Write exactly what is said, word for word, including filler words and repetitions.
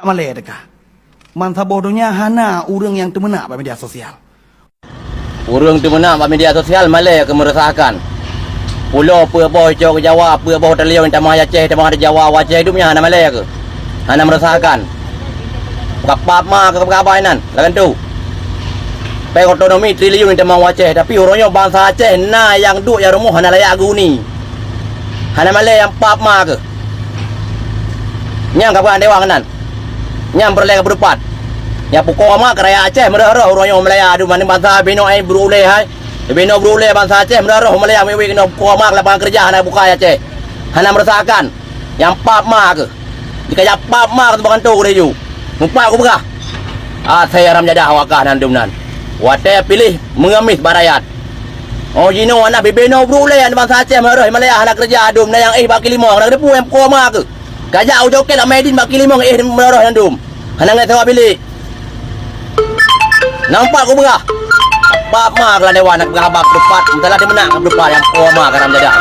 malée teuka. Ban saboh donya hana ureuëng nyang teumeunak bak media sosial. Ureuëng teumeunak bak media sosial malée keu meureusahkan. Pulo peue boh cok Jawa, peue boh triliun tamah Aceh, tamah di Jawa, Aceh dum nyan hana malée keu. Hana meureusahkan. Ka pap ma keu peugah bai nan, lagan tu. Pek otonomi triliun tamah Aceh, tapi uroe nyoe bansa Aceh na nyang duek nyang rumoh hana layak geuni. Hana malée nyang pap ma keu. Nyang ka beuan dewan nan. Nyang peureulée ka beurupat. Nyang pukoe ma keu rakyat Aceh meurah-rah uroe nyoe meulaya adu mandum bansa binoe ai bru ulée hai. Binoe bru ulée bansa Aceh meurah-rah meulaya miwék keunoe pukoe ma keu lapangan keureuja hana bukai Aceh. Hana meureusahkan. Nyang pap ma keu. Jika jak pap ma keu teubangan tu keu ju. Mupat ku peugah. Asai haram jadah wakah nan dum nan. Watée piléh meungemis bak rakyat. Oh jinoe aneuk bibinoe bru ulée bansa Aceh meurah meulaya hana keureuja dum na nyang éh bak kilimong hana keudeupu nyang pukoe ma keu. Kajak ujoe keu Ahmedin bak kilimong éh meurah nyang dum. Hana ngai sewa bilik. Nampak ku beurah. Pap ma keu lam dewan nak peugah haba keu depan. Meusalah di meunak keu depan nyang po ma karam jadah.